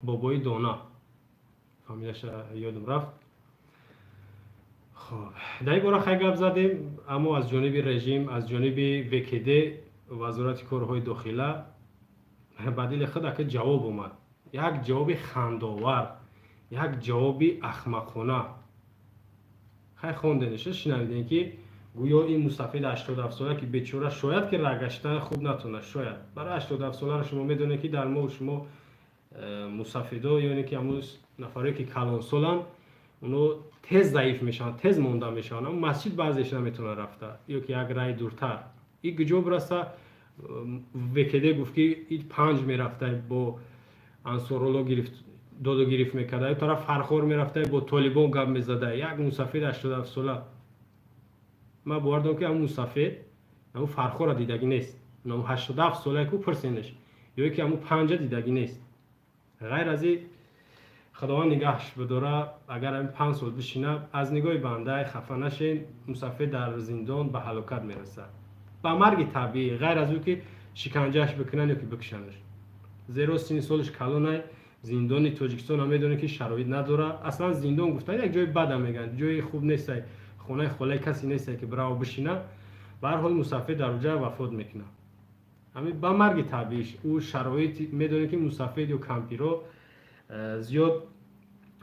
Бобои Дона, фамилияша ёдам рафт. Хоб, дар ин бора хай гап задем, аммо аз ҷониби режим, аз ҷониби ВКД, Вазорати корҳои дохила, ба дили худ ака ҷавоб омад, як ҷавоби хандовар, як ҷавоби ахмақона. Хай, хондениша, шинавидем, ки гӯё ин мустафиди 87-сола, ки бечора шояд ки рагаштан хуб натонад, шояд барои 87-соларо шумо медонед, ки дар мо шумо мусафидо, ёне ки ҳамун нафаре ки калонсоланд, оно тез заиф мешаванд, тез монда мешаванд. Аммо масҷид баъзеш наметавонад рафта ё ки як рай дуртар. И куҷо бираса? ВКД гуфт, ки и Панҷ мерафта, бо Ансорулло гирифт, доду гирифт мекарда, ё тараф Фархор мерафта, бо Толибон гап мезада. Як мусафид 87-сола, ман бовар дорам, ки ҳамун мусафид ҳамун Фархорро дидагӣ нест, ҳамун 87 солае ку, пурсенаш, ё ки ҳамун Панҷа дидагӣ нест. Ғайр аз и, Худованд нигаҳш бидора, агар ҳамин 5 сол бишина, аз нигоҳи банда, хафа нашен, мусафид дар зиндон ба ҳалокат мерасад, ба марги табиӣ, ғайр аз ӯ ки шиканҷааш бикунанд ё ки бикушанаш, зеро синни солаш калонай. Зиндони Тоҷикистон ҳам медонед, ки шароит надорад. Аслан зиндон гуфта як ҷои бада мегӯянд, ҷои хуб нестай, хонаи холаи касе нестай, ки бирава бишина. Ба ҳар ҳол, мусафид дар уҷа вафот мекунад, ҳамин ба марги табииш. Ӯ шароит медонед, ки мусафид ё кампиро зиёд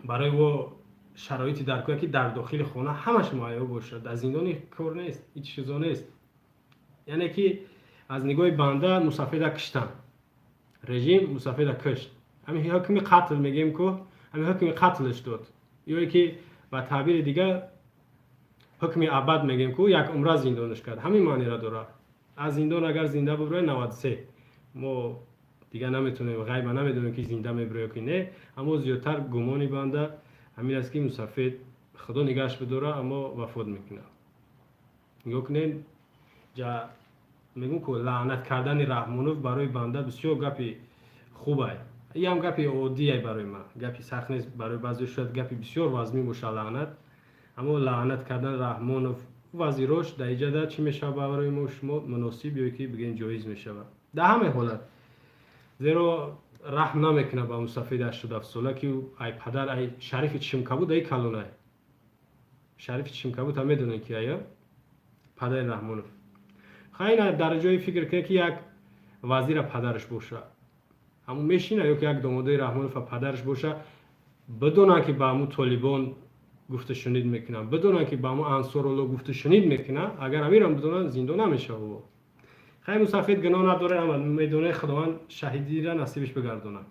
барои ӯ шароити дар кӯя, ки дар дохили хона ҳамаш муҳайё бошад. Дар зиндони кор нест, ҳеҷ чизо нест. Яъне ки аз нигоҳи банда мусафида киштан, режим мусафида кишт. Ҳамин ҳукми қатл мегӯем ку, ҳамин ҳукми қатлш дод, ё ки ба таъбири дигар ҳукми абад мегӯем ку, як умра зиндонаш кард, ҳамин маънира дорад. Аз зиндон агар зинда буброяд, 93 мо дигар наметавонем, ғайба намедонем, ки зинда мебирояд ё ки не, аммо зиёдтар гумони банда ҳамин аст, ки мусафид, Худо нигаҳаш бидора, аммо вафот мекунад. Нигоҳ кунед, ҷа мегӯм ку, лаънат кардани Раҳмонов барои банда бисёр гапи хубай. Иам гапи оддие барои ман, гапи сахт нест. Барои баъзе шояд гапи бисёр вазмин боша лаънат, аммо лаънат кардан Раҳмонов, вазирош дар иҷада чӣ мешавад барои мо шумо муносиб ё ки бигӯем ҷоиз мешавад дар ҳамаи ҳолат, зеро раҳм намекунад ба мусафиди 87-сола, ки ай падар, ай Шарифи Чимкабуд, ай калонай Шарифи Чимкабуд ҳам медонед, ки ая падари Раҳмонов. Хайна, дар ҷои фикр кунед, ки як вазира падараш боша, ҳамун мешина, ё ки як домодаи Раҳмонова падараш боша, бидонанд, ки ба ҳамун Толибон гуфтушунид мекунанд, бидонанд, ки ба ҳамун Ансорулло гуфтушунид мекунанд, агар ҳаминро бидонанд, зиндон намешава. Хай, мусафид гуноҳ надорад, ама медонед, Худованд шаҳидиро насибиш бигардонад.